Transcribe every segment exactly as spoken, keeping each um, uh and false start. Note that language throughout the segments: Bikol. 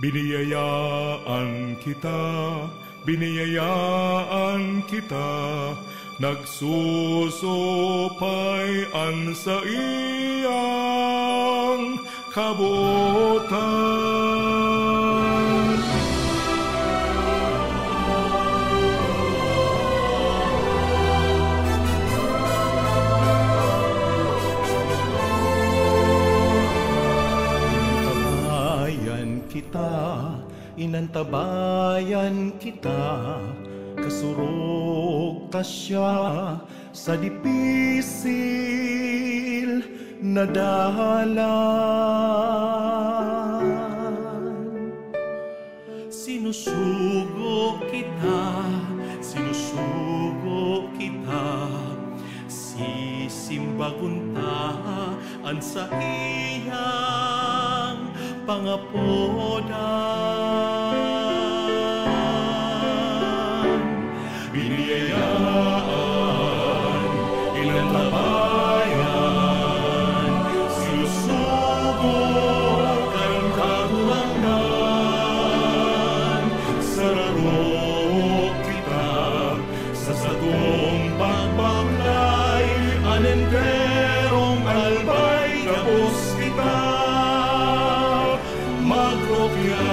Biniyayaan kita, biniyayaan kita, nagsusupay an saiyang kabotan. Inantabayan kita, inantabayan kita, kasurog ta siya sa dipisil na dalan. Sinusugo kita, sinusugo kita, sisimbagon ta an saiyang pangapodan. Biniyayaan, inantabayan, sinusugo kan Kagurangnan. Sararo kita sa satong pagbaklay, an enterong albay gabos kita magrukya.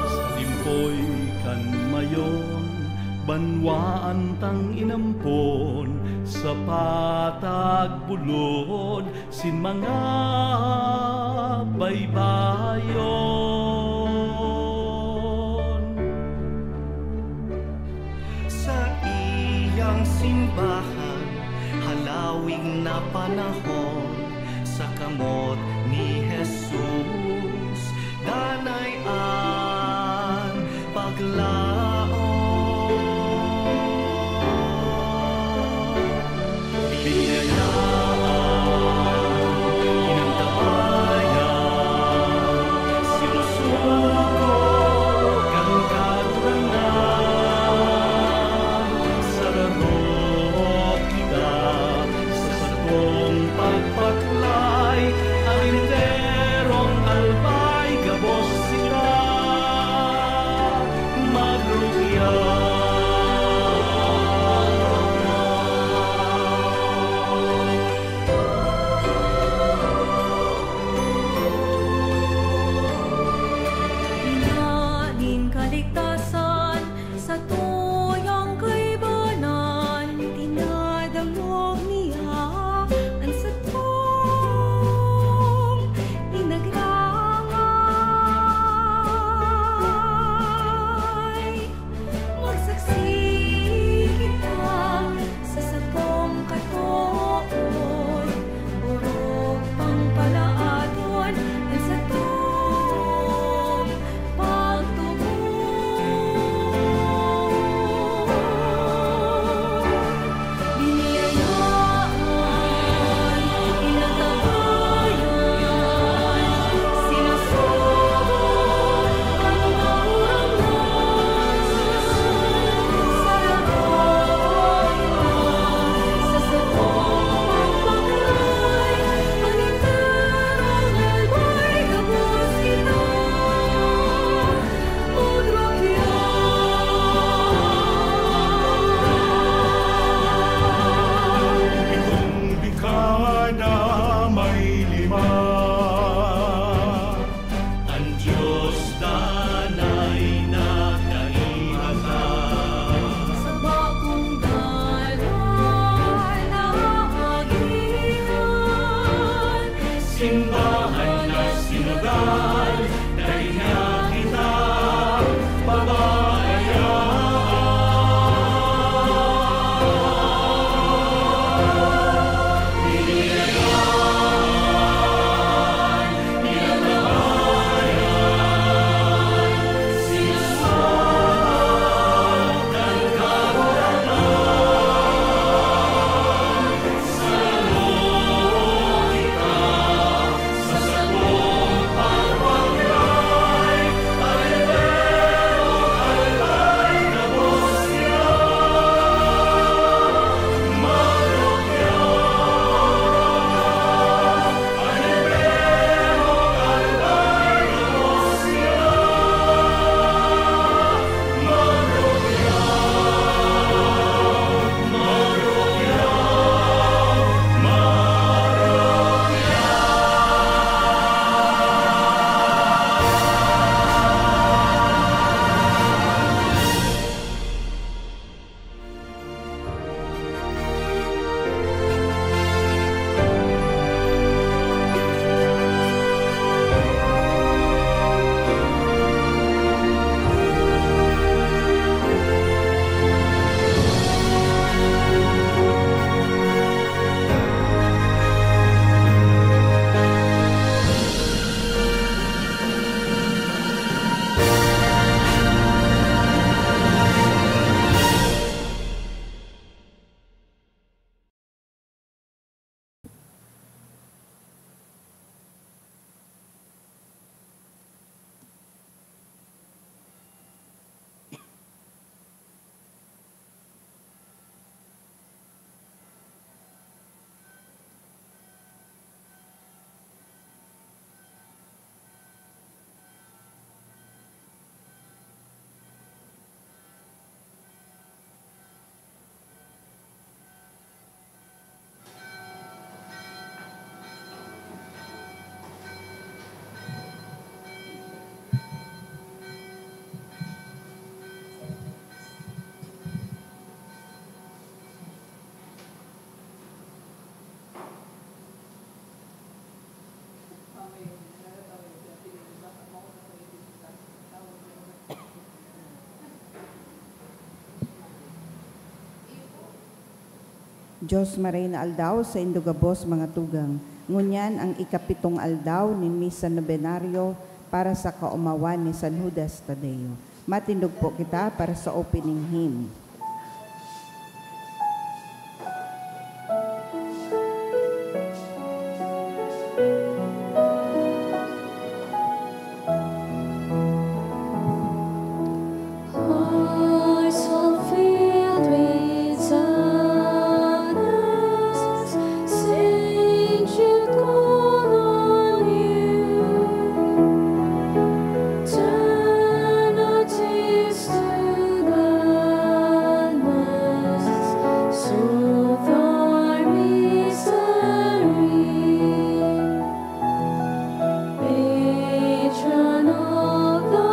Sa limpoy kan mayon, banwaan tang inampon, sa patag bulod sin mga baybayon. Saiyang simbahan, halawig na panahon, sa kamot ni Jesus, danay an paglaom. Biniyayaan, inantabayan, sinusugo kan Kagurangnan. Sararo kita sa satong pagbaklay, an enterong albay gabos kita magrukya. Ina nin kaligtasan, satuyang kaibanan, dinadangog niya an satong pinagrangay. Magsaksi kita sa satong katood, orog pang palaadon an satong pagtubod. Biniyayaan, inantabayan, sinusugo an Kagurangnan. Sararo kita sa satong pagbaklay, an enterong albay gabos kita magrukya. Pitong dekada may lima, an Dios danay nagkaiba ta. Sa bakong dalan na agihan, simbahan na sinodal, dai niya kita pababayaan. Biniyayaan, inantabayan, Dios maray na aldaw saindo gabos, mga tugang. Ngunyan an ikapitong aldaw nin Misa Nobenaryo para sa kaomawan ni San Judas Tadeo. Matindog po kita para sa opening hymn. Hearts all filled with sadness, Saint Jude, call on you. Turn our tears to gladness, soothe our misery. Patron of the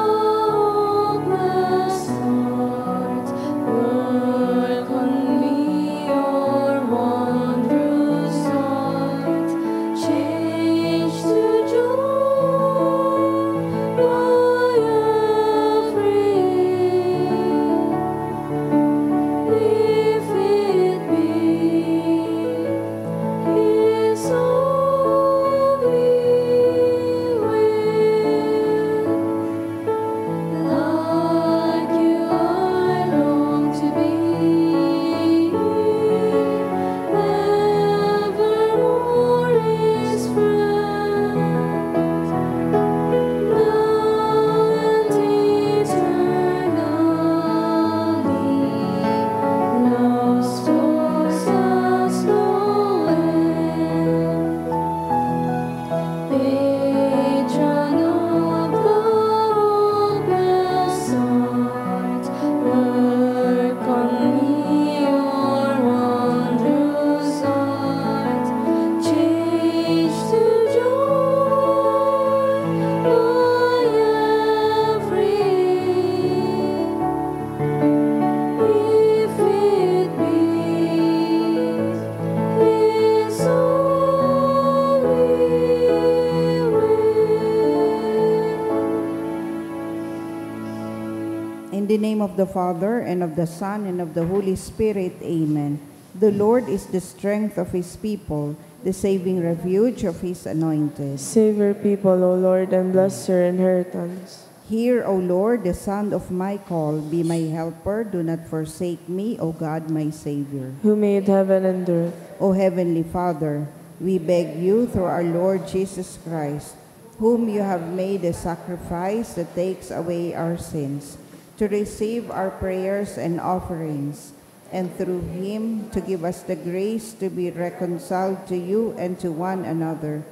hopeless heart, look on me, your wondrous heart, change to joy my every, if it be His only will. Like you, I long to be near, evermore His friend, now and eternally. Love's course has no end. Patron of the hopeless heart, work on me, your wondrous heart, change to joy my every, if it be His only will. In the name of the Father, and of the Son, and of the Holy Spirit, amen. The Lord is the strength of His people, the saving refuge of His anointed. Save your people, O Lord, and bless your inheritance. Hear, O Lord, the sound of my call. Be my helper. Do not forsake me, O God, my Savior. Who made heaven and earth. O Heavenly Father, we beg you through our Lord Jesus Christ, whom you have made a sacrifice that takes away our sins, to receive our prayers and offerings, and through him to give us the grace to be reconciled to you and to one another.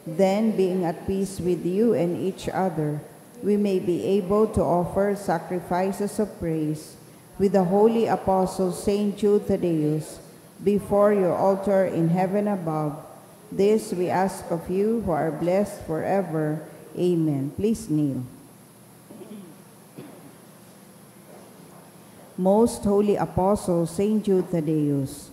Then, being at peace with you and each other, we may be able to offer sacrifices of praise with the holy apostle Saint Jude Thaddeus before your altar in heaven above. This we ask of you, who are blessed forever. Amen. Please kneel. Most Holy Apostle Saint Jude Thaddeus,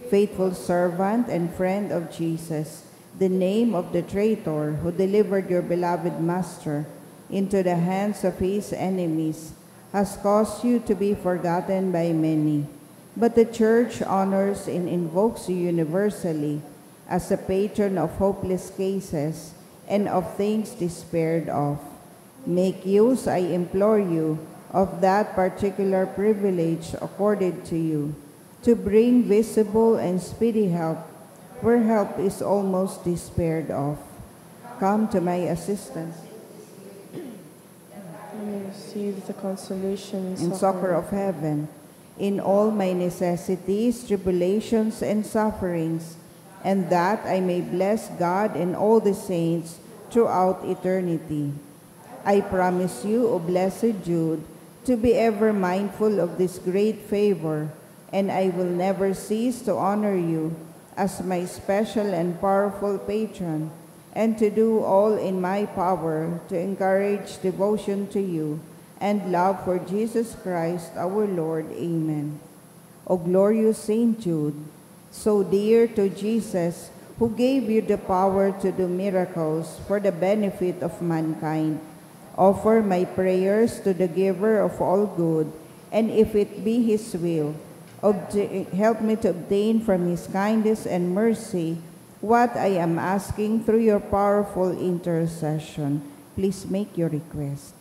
faithful servant and friend of Jesus, the name of the traitor who delivered your beloved Master into the hands of his enemies has caused you to be forgotten by many. But the Church honors and invokes you universally as a patron of hopeless cases and of things despaired of. Make use, I implore you, of that particular privilege accorded to you, to bring visible and speedy help where help is almost despaired of. Come to my assistance. And receive the consolation and succor of heaven in all my necessities, tribulations, and sufferings, and that I may bless God and all the saints throughout eternity. I promise you, O blessed Jude, to be ever mindful of this great favor, and I will never cease to honor you as my special and powerful patron, and to do all in my power to encourage devotion to you and love for Jesus Christ our Lord. Amen. O glorious Saint Jude, so dear to Jesus, who gave you the power to do miracles for the benefit of mankind, offer my prayers to the Giver of all good, and if it be His will, Obta-, help me to obtain from His kindness and mercy what I am asking through your powerful intercession. Please make your request.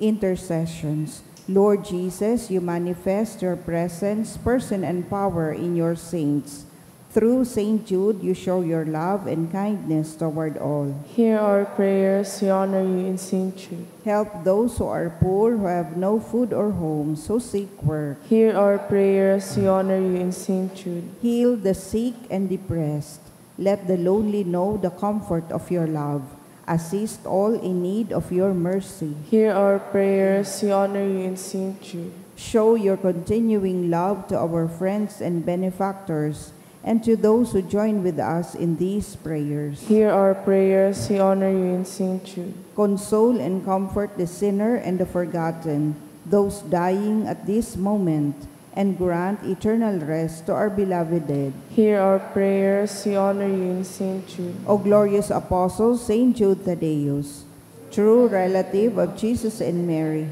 Intercessions. Lord Jesus, you manifest your presence, person, and power in your saints. Through Saint Jude, you show your love and kindness toward all. Hear our prayers, we honor you in Saint Jude. Help those who are poor, who have no food or homes, who seek work. Hear our prayers, we honor you in Saint Jude. Heal the sick and depressed. Let the lonely know the comfort of your love. Assist all in need of your mercy. Hear our prayers, we honor you in Saint Jude. Show your continuing love to our friends and benefactors, and to those who join with us in these prayers. Hear our prayers, we honor you in Saint Jude. Console and comfort the sinner and the forgotten, those dying at this moment, and grant eternal rest to our beloved dead. Hear our prayers, we honor you in Saint Jude. O glorious Apostle, Saint Jude Thaddeus, true relative of Jesus and Mary,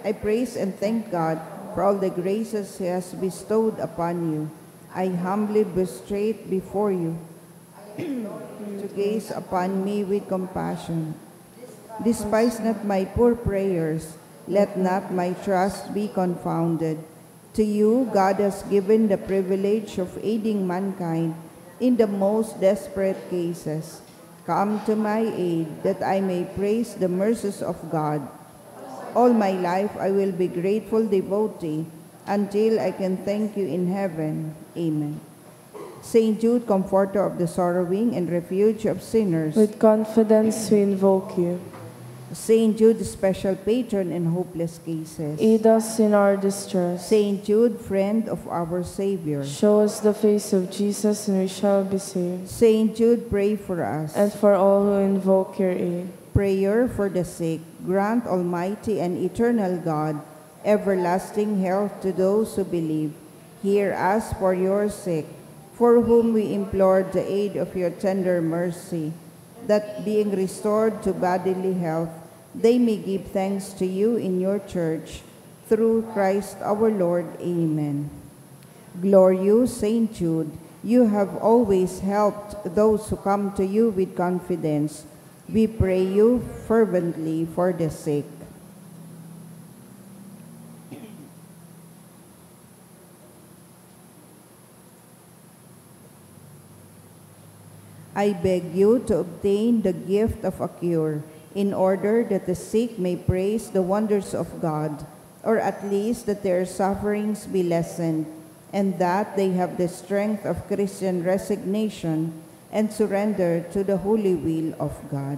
I praise and thank God for all the graces He has bestowed upon you. I humbly prostrate before you to gaze upon me with compassion. Despise not my poor prayers. Let not my trust be confounded. To you, God has given the privilege of aiding mankind in the most desperate cases. Come to my aid, that I may praise the mercies of God. All my life I will be grateful devotee until I can thank you in heaven. Amen. Saint Jude, comforter of the sorrowing and refuge of sinners. With confidence we invoke you. Saint Jude, special patron in hopeless cases. Aid us in our distress. Saint Jude, friend of our Savior. Show us the face of Jesus and we shall be saved. Saint Jude, pray for us. And for all who invoke your aid. Prayer for the sick. Grant, Almighty and eternal God, everlasting health to those who believe. Hear us for your sake, for whom we implore the aid of your tender mercy, that being restored to bodily health, they may give thanks to you in your church, through Christ our Lord. Amen. Glorious Saint Jude, you have always helped those who come to you with confidence. We pray you fervently for the sick. I beg you to obtain the gift of a cure, in order that the sick may praise the wonders of God, or at least that their sufferings be lessened, and that they have the strength of Christian resignation and surrender to the holy will of God.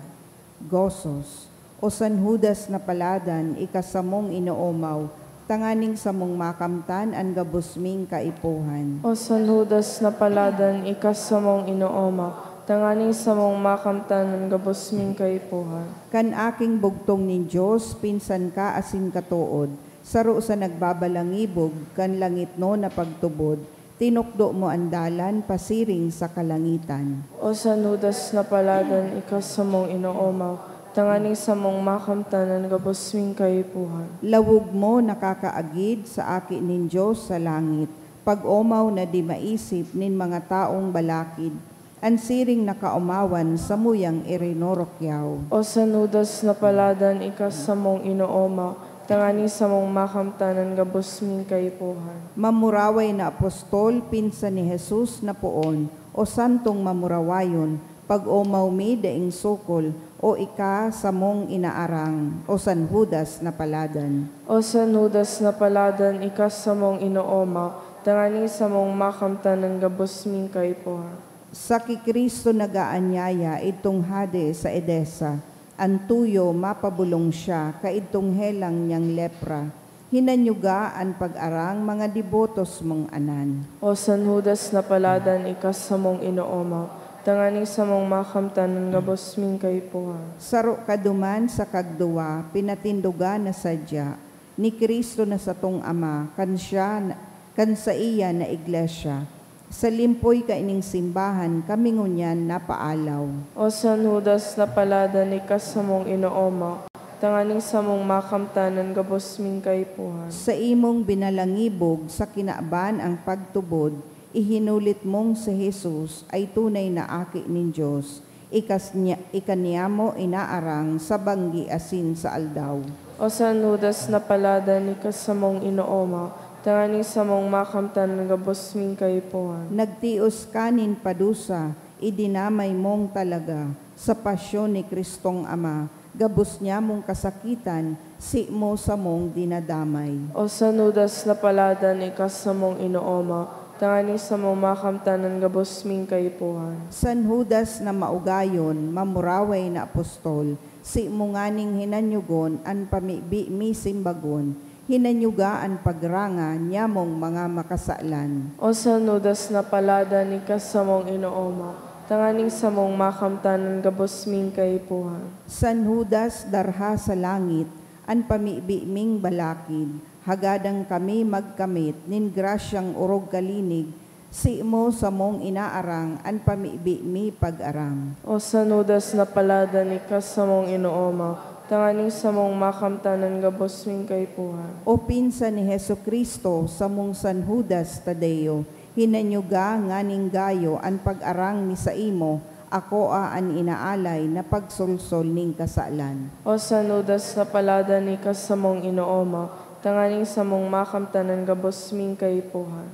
Gozos. O San Judas na paladan, ika samong inoomaw, tanganing samong makamtan an gabos ming kaipuhan. O San Judas na paladan, ika samong inoomaw, tanganing samong makamtan an gabos ming kaipuhan. Kan aking bugtong nin Dios, pinsan ka asin katood, saro sa nagbabalangibog kan langitnon na pagtubod, tinukdo mo an dalan pasiring sa kalangitan. O San Judas na paladan, ika samong inoomaw, tanganing samong makamtan an gabos ming kaipuhan. Lawog mo nakakaagid sa Aki nin Dios sa langit, pag-omaw na di maisip nin mga taong balakid, an siring na kaomawan samuyang irinurukyaw. O San Judas na paladan, ika samong inoomaw, tanganing samong makamtan an gabos ming kaipuhan. Mamuraway na apostol, pinsan ni Jesus na poon, o santong mamurawayon, pag-omaw mi daing sukol, o ika samong inaarang, o San Judas na paladan. O San Judas na paladan, ika samong inoomaw, tanganing samong makamtan an gabos ming kaipuhan. Sa ki Cristo nag-aanyaya idtong hade sa Edesa, an tuyo mapabolong siya kaidtong helang niyang lepra. Hinanyuga an pag-arang, mga debotos mong anan. O San Judas na paladan, ika samong inoomaw, tanganing samong makamtan an gabos ming kaipuhan. Saro ka duman sa kagduwa, pinatindoga na sadya ni Cristo na satong Ama, kan siya na, kan saiya na iglesia, Sa limpoy kaining simbahan kami ngunyan napaalaw. O San Judas na paladan ika samong inooma, tanganing samong makamtan an gabos ming kaipuhan. Sa imong binalangibog sa kinaban ang pagtubod, ihinulit mong si Jesus ay tunay na Aki nin Dios. Ikas niya, ika niyamo inaarang sa banggi asin sa aldaw. O San Judas na paladan ika samong inooma, tanganing samong makamtan an gabos ming kaipuhan. Nagtios ka nin padusa, idinamay mong talaga sa pasyon ni Cristong Ama, gabos niya mong kasakitan, si mo samong dinadamay. O San Judas na paladan ika samong inooma, tanganing samong makamtan an gabos ming kaipuhan. San Judas na maugayon, mamuraway na apostol, si mo nganing hinanyogon an pamibi mi simbagon, hinanyoga an pagranga niyamong mga makasalan. O San Judas na paladan ika samong inooma, tanganing samong makamtan an gabos ming kaipuhan. San Judas darha sa langit, an pamibi ming balakid, hagadan kami magkamit nin grasyang orog kalinig, si mo samong inaarang an pamibi mi pag-arang. O San Judas na paladan ika samong inooma, tanganing samong makamtan an gabos ming kaipuhan. O pinsan ni Jesu-Cristo, samong San Judas Tadeo, hinanyoga nganing gayo an pag-arang mi saimo, akoa an inaalay na pagsolsol ning kasalan. O San Judas na paladan ika samong inooma, tanganing samong makamtan an gabos ming kaipuhan.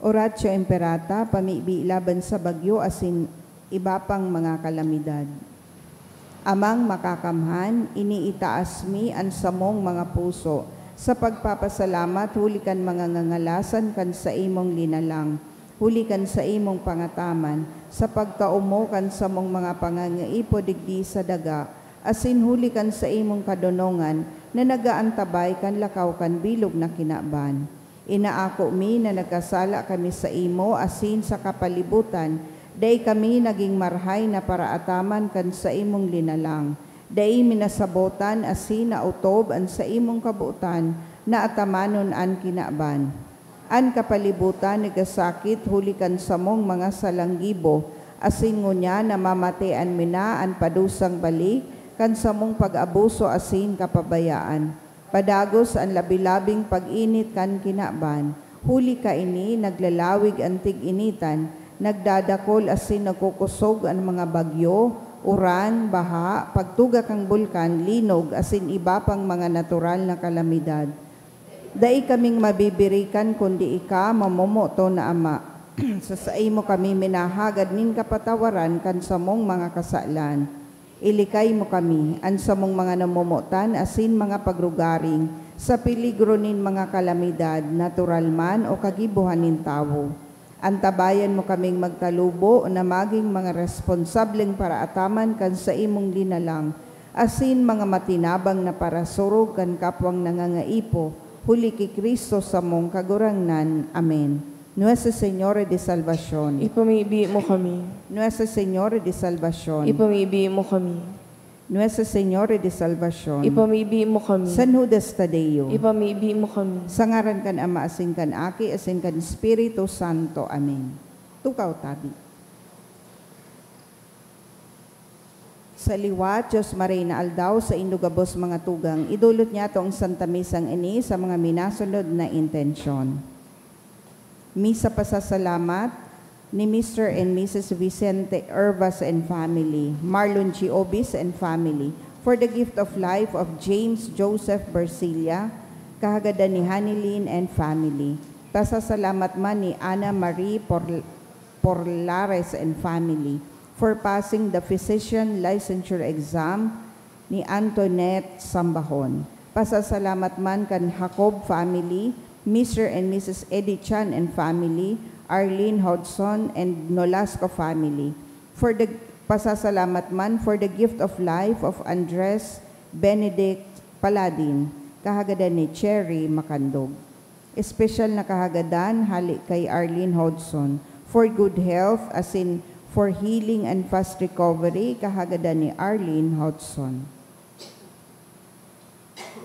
Oratio Imperata, pamibi laban sa bagyo asin iba pang mga kalamidad. Amang Makakamhan, iniitaas mi an samong mga puso sa pagpapasalamat huli kan mga ngangalasan kan saimong linalang, huli kan saimong pangataman, sa pagkaomo kan samong mga pangangaipo digdi sa daga, asin huli kan saimong kadonongan na nag-aantabay kan lakaw kan bilog na kinaban. Inaako mi na nagkasala kami saimo asin sa kapalibutan, dai kami nagin marahay na paraataman kan saimong linalang. Dai mi nasabotan asin naotob an saimong kabotan na atamanon an kinaban. An kapalibutan nagasakit huli kan samong mga salang gibo, asin ngunyan namamatean mi na an padusang balik kan samong pag-abuso asin kapabayaan. Padagos an labi-labing pag-init kan kinaban. Huli kaini, naglalawig an tig-initan, nagdadakol asin nagkukosog an mga bagyo, uran, baha, pagtuga kan bulkan, linog, asin iba pang mga natural na kalamidad. Dai kaming mabibirikan kundi ika, mamomoton na Ama. Sa saimo kami minahagad nin kapatawaran kan samong mga kasalan. Ilikay mo kami, an samong mga namomotan asin mga pagrugaring, sa peligro nin mga kalamidad, natural man o kagibohan nin tawo. Antabayan mo kaming magtalubo na magin mga responsableng paraataman kan saimong linalang, asin mga matinabang na parasurog kan kapwang nangangaipo, huli ki Cristo samong Kagurangnan. Amen. Nuestra Señora de Salvacion. Ipamibi mo kami. Nuestra Señora de Salvacion. Ipamibi mo kami. Nuestra Señora de Salvacion. Ipamibi mo kami. San Judas Tadeo. Ipamibi mo kami. Sa ngaran kan Ama, asin kan Aki, asin kan Espiritu Santo. Amen. Tukaw tabi. Sa liwat, Dios Maray na Aldaw, saindo gabos mga tugang, idolot niyato ang Santa Misang ini sa mga minasunod na intensyon. Misa pasasalamat ni Mister and Missus Vicente Hervas and family, Marlon Giobis and family, for the gift of life of James Joseph Bercilla, kahagadan ni Hanilyn and family. Pasasalamat man ni Ana Marie Por-, Porlares and family for passing the physician licensure exam ni Antoinette Sambahon. Pasasalamat man kan Jacob family, Mister and Missus Eddie Chan and family, Arlene Hodgson and Nolasco family. For the, pasasalamat man for the gift of life of Andres Benedict Paladin, kahagadan ni Cherry Macandog. Espesyal na kahagadan hale kay Arlene Hodgson for good health, asin for healing and fast recovery, kahagadan ni Arlene Hodgson.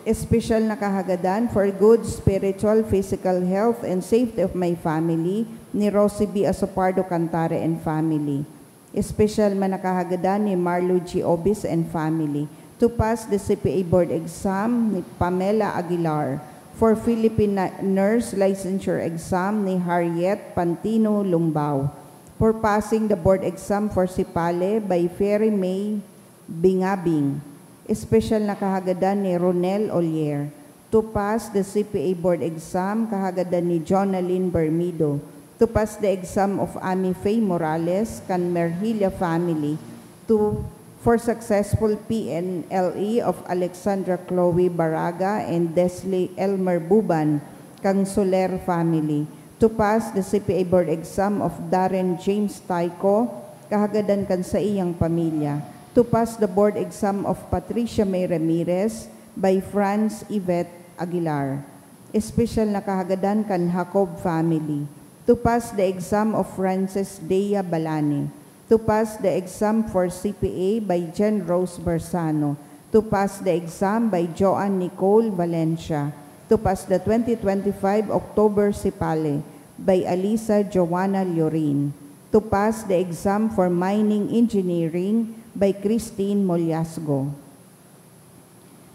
Espesyal na kahagadan for good spiritual, physical health, and safety of my family, ni Rosie B. Asopardo Cantare and family. Espesyal man na kahagadan ni Marlo G. Obis and family. To pass the C P A board exam ni Pamela Aguilar. For Philippine na-, nurse licensure exam ni Harriet Pantino Lumbao. For passing the board exam for Sipale by Ferry May Bingabing. Espesyal na kahagadan ni Ronel Olier. To pass the C P A board exam, kahagadan ni Jonalyn Bermido. To pass the exam of Ami Faye Morales kan Merhilla family. To, for successful P N L E of Alexandra Chloe Baraga and Desley Elmer Buban kan Soler family. To pass the C P A board exam of Darren James Taico, kahagadan kan saiyang pamilya. To pass the board exam of Patricia May Ramirez by Franz Yvette Aguilar. Espesyal na kahagadan kan Jacob family. To pass the exam of Frances Dea Balani. To pass the exam for C P A by Jen Rose Bersano. To pass the exam by Joan Nicole Valencia. To pass the twenty twenty-five October Sipale by Alisa Joanna Llorin. To pass the exam for mining engineering by Christine Mollasgo.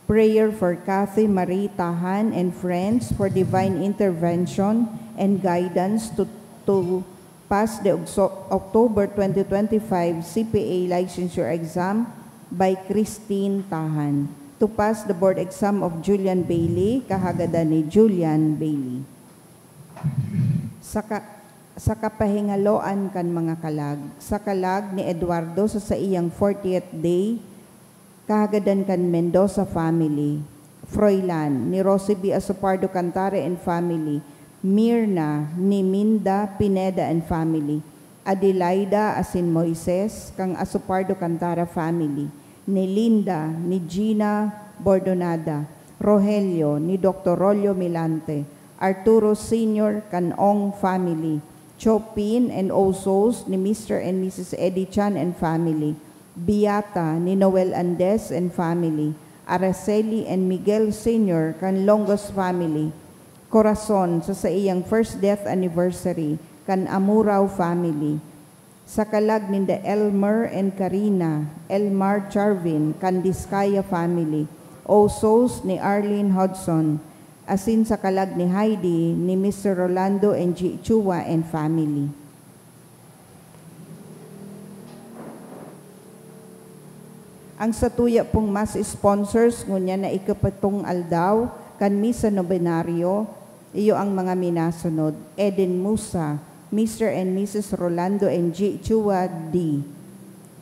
Prayer for Cathy Marie Tahan and friends for divine intervention and guidance to, to pass the Oxo-, October twenty twenty-five C P A licensure exam by Christine Tahan. To pass the board exam of Julian Bailey, kahagadan ni Julian Bailey. Sa ka-, sa kapahingaloan kan mga kalag, sa kalag ni Eduardo sa saiyang fortieth day, kahagadan kan Mendoza family, Froilan, ni Rosie B. Asopardo Cantare and family, Mirna, ni Minda Pineda and family, Adelaida asin Moises, kan Asopardo Cantare family, ni Linda, ni Gina Bordonada, Rogelio, ni Doctor Rolio Milante, Arturo Senior kan Ong family, Chopin and Osos ni Mister and Missus Eddie Chan and family, Beata ni Noel Andes and family, Araceli and Miguel Senior kan Longos family, Corazon sa saiyang first death anniversary kan Amurao family, sa kalag ninda Elmer and Karina, Elmar Charvin kan Discaya family, Osos ni Arlene Hudson, asin sa kalag ni Heidi ni Mister Rolando and G. Chua and family. Ang satuya pong mass sponsors ngunyan na ikapitong aldaw kan Misa Nobenario, iyo ang mga minasunod: Eden Musa, Mister and Missus Rolando and G. Chua D.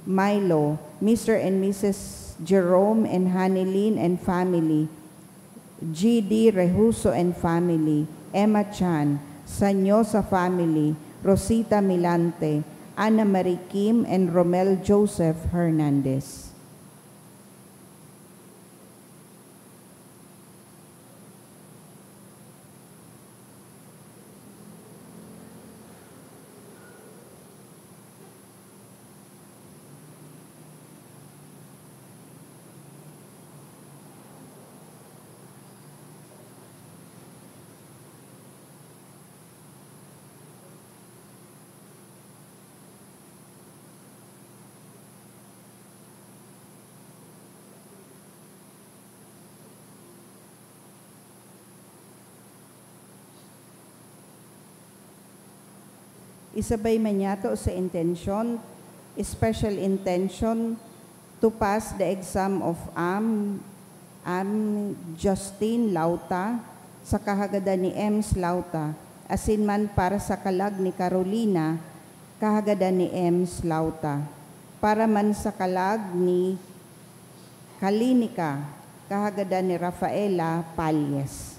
Milo, Mister and Missus Jerome and Hanilin and family, G D Rehuso and family, Emma Chan, Sanyosa family, Rosita Milante, Ana Marie Kim, and Romel Joseph Hernandez. Isabay man yato sa intensyon, special intention to pass the exam of Am, Am Justine Lauta, sa kahagadan ni Ems Lauta, asin man para sa kalag ni Carolina, kahagadan ni Ems Lauta, para man sa kalag ni Kalinika, kahagadan ni Rafaela Palles.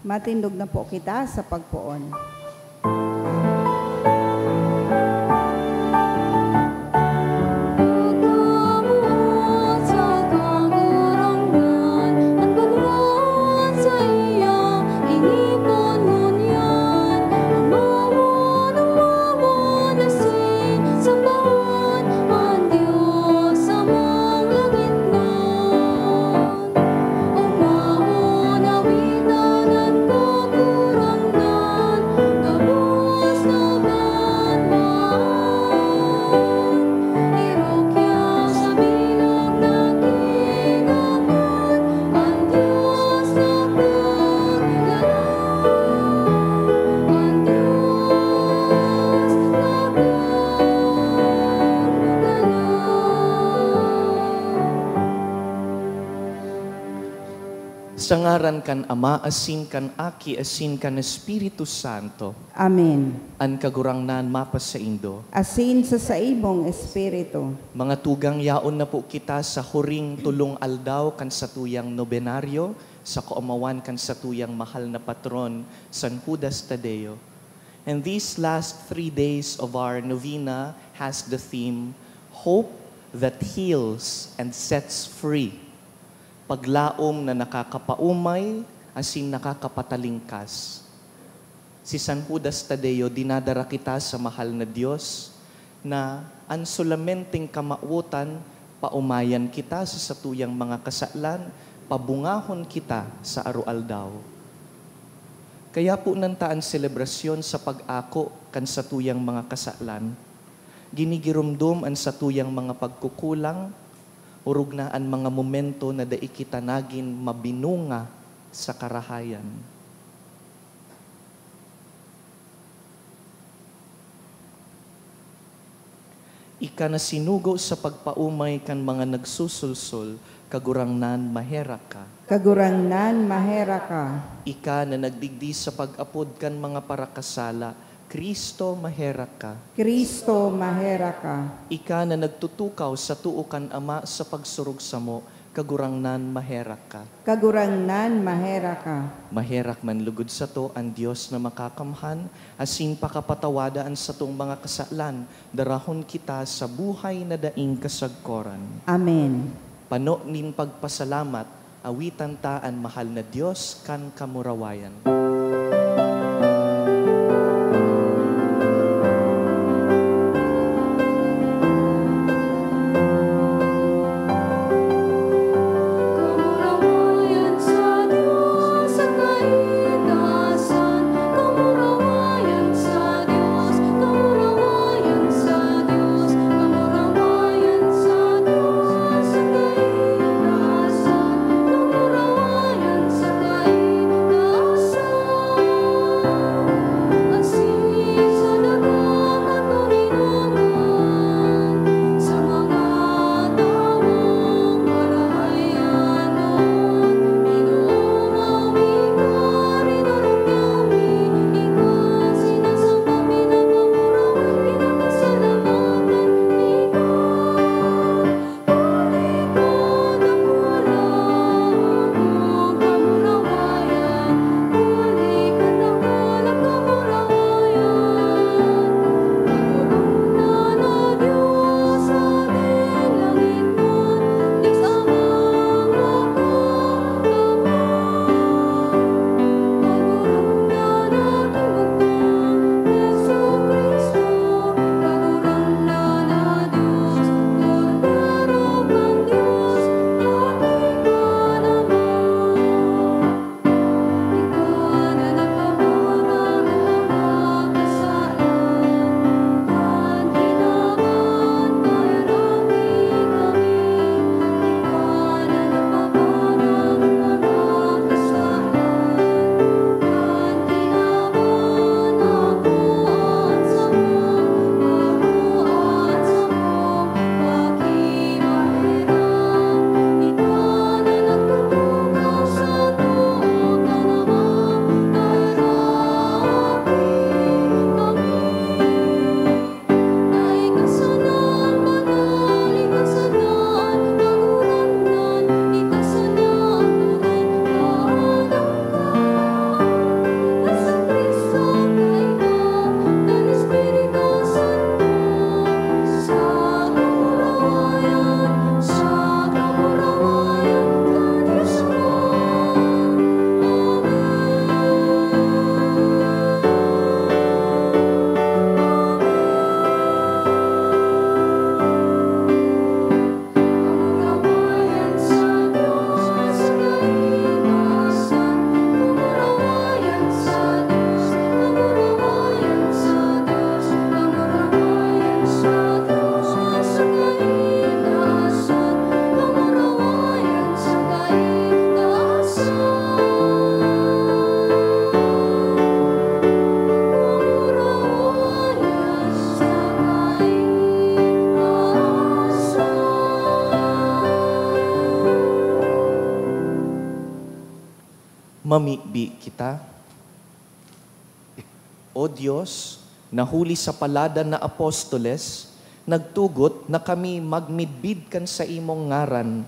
Matindog na po kita sa pagpoon. Sa ngaran kan Ama, asin kan Aki, asin kan Espiritu Santo. Amen. An Kagurangnan mapasaindo. Asin sa saimong espiritu. Mga tugang, yaon na po kita sa huring tolong aldaw kan satuyang nobenaryo sa kaomawan kan satuyang mahal na patron, San Judas Tadeo. And these last three days of our novena has the theme, Hope that Heals and Sets Free. Paglaom na nakakapaumay asin nakakapatalingkas. Si San Judas Tadeo, dinadara kita sa mahal na Dios, na an solamenteng kamawotan, paumayan kita sa satuyang mga kasalan, pabungahon kita sa aroaldaw. Kaya po nanta an selebrasyon sa pag-ako kan satuyang mga kasalan. Ginigiromdom an satuyang mga pagkukulang, orog na an mga momento na dai kita nagin mabinunga sa karahayan. Ika na sinugo sa pagpaumay kan mga nagsusulsol, Kagurangnan, maherak ka. Kagurangnan, maherak ka. Ika na nagdigdi sa pag-apod kan mga parakasala, Cristo, maherak ka. Cristo, maherak ka. Ika na nagtutukaw sa too kan Ama sa pagsurog samo, Kagurangnan, maherak ka. Kagurangnan, maherak ka. Maherak man lugod sato an Dios na makakamhan, asin pakapatawada an satong mga kasalan, darahon kita sa buhay na daing kasagkoran. Amen. Pano nin pagpasalamat, awitan ta an mahal na Dios kan kamurawayan. Mamibi kita. O Dios, na huli sa paladan na apostoles, nagtugot na kami magmidbid kan saimong ngaran.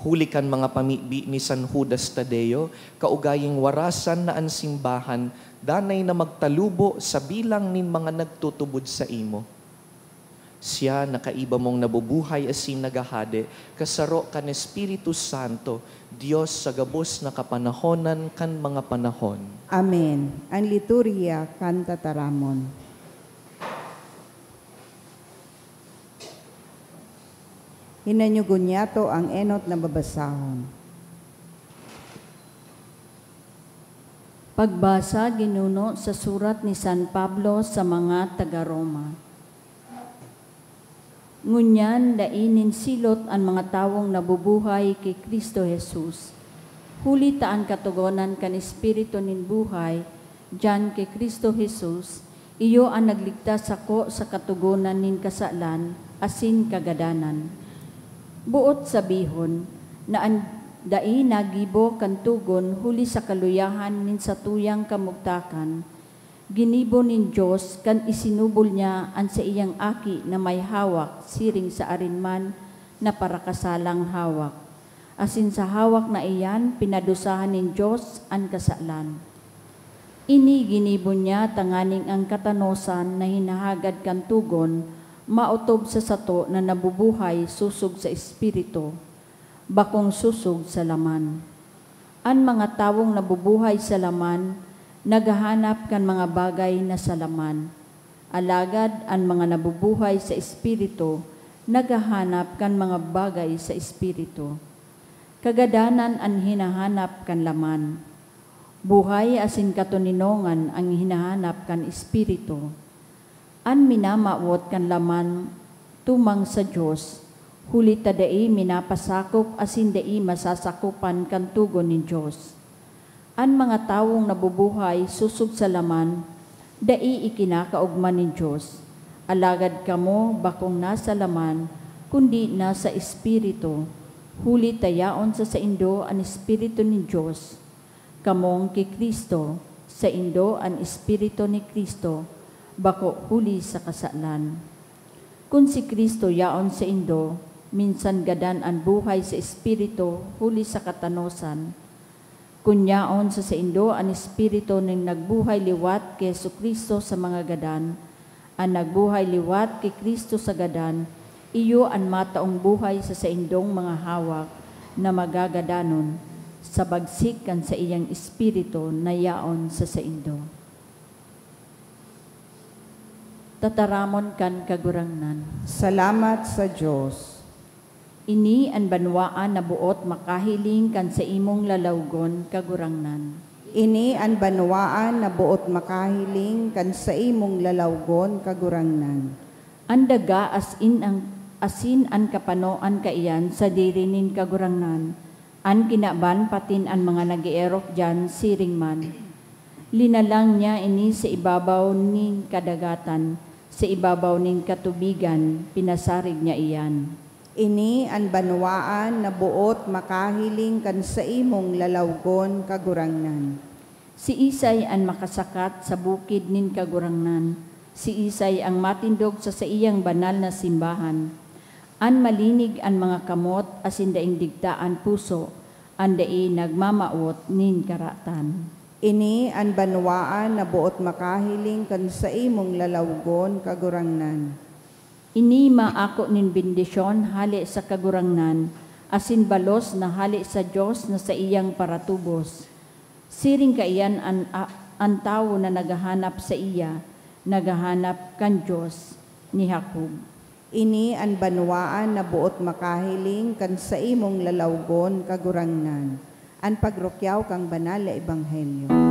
Huli kan mga pamibi ni San Judas Tadeo, kaugaying warasan na an simbahan danay na magtalubo sa bilang nin mga nagtutubod saimo. Siya na kaiba mong nabubuhay asin naghahade, kasaro kan Espiritu Santo, Dios sa gabos na kapanahonan kan mga panahon. Amen. Ang liturhiya kan tataramon. Hinanyugon niyato ang enot na babasahon. Pagbasa ginuno sa surat ni San Pablo sa mga taga Roma. Ngunyan, dai nin silot an mga tawong nabubuhay ki Cristo Jesus, huli ta an Katogonan kan Espiritu nin buhay diyan ki Cristo Jesus, iyo an nagligtas sako sa katogonan nin kasalan asin kagadanan. Boot sabihon na an dai nagibo kan togon huli sa kaluyahan nin satuyang kamugtakan, ginibo nin Dios kan isinubol niya an saiyang Aki na may hawak siring sa arin man na parakasalang hawak. Asin sa hawak na iyan, pinadusahan nin Dios an kasalan. Ini ginibo niya tanganing an katanosan na hinahagad kan togon maotob sa sato na nabubuhay sosog sa Espiritu, bakong sosog sa laman. An mga tawong nabubuhay sa laman naghahanap kan mga bagay na sa laman, alagad an mga nabubuhay sa Espiritu naghahanap kan mga bagay sa Espiritu. Kagadanan an hinahanap kan laman, buhay asin katoninongan an hinahanap kan Espiritu. An minamawot kan laman tumang sa Dios, huli ta dai minapasakop asin dai masasakopan kan togon nin Dios. An mga tawong nabubuhay sosog sa laman, dai ikinakaogma nin Dios. Alagad kamo bakong nasa laman, kundi nasa Espiritu, huli ta yaon sa saindo an Espiritu nin Dios. Kamong ki Cristo, saindo an Espiritu ni Cristo, bako huli sa kasalan. Kun si Cristo yaon saindo, minsan gadan an buhay sa Espiritu huli sa katanosan. Kun yaon sa saindo an Espiritu nin nagbuhay liwat ki Jesu-Cristo sa mga gadan, an nagbuhay liwat ki Cristo sa gadan, iyo an mataong buhay sa saindong mga hawak na magagadanon, sa bagsik kan saiyang Espiritu na yaon sa saindo. Tataramon kan Kagurangnan. Salamat sa Dios. Ini an banwaan na boot makahiling kan saimong lalawgon, Kagurangnan. Ini an banwaan na boot makahiling kan saimong lalawgon, Kagurangnan. An daga as in ang, asin an kapanoan kaiyan sadiri nin Kagurangnan, an kinaban patin an mga nag-eerok diyan siring man. Linalang niya ini sa ibabaw nin kadagatan, sa ibabaw nin katubigan, pinasarig niya iyan. Ini an banwaan na boot makahiling kan saimong lalawgon, Kagurangnan. Siisay an makasakat sa bukid nin Kagurangnan? Siisay ang matindog sa saiyang banal na simbahan? An malinig an mga kamot asin daing digta an puso, an dai nagmamawot nin karatan. Ini an banwaan na boot makahiling kan saimong lalawgon, Kagurangnan. Ini maako nin bendisyon hale sa Kagurangnan, asin balos na hale sa Dios na saiyang paratubos. Siring kaiyan an, a-, an tawo na naghahanap saiya, naghahanap kan Dios ni Jacob. Ini an banwaan na boot makahiling kan saimong lalawgon, Kagurangnan. An pagrukyaw kan banal na ebanghelyo.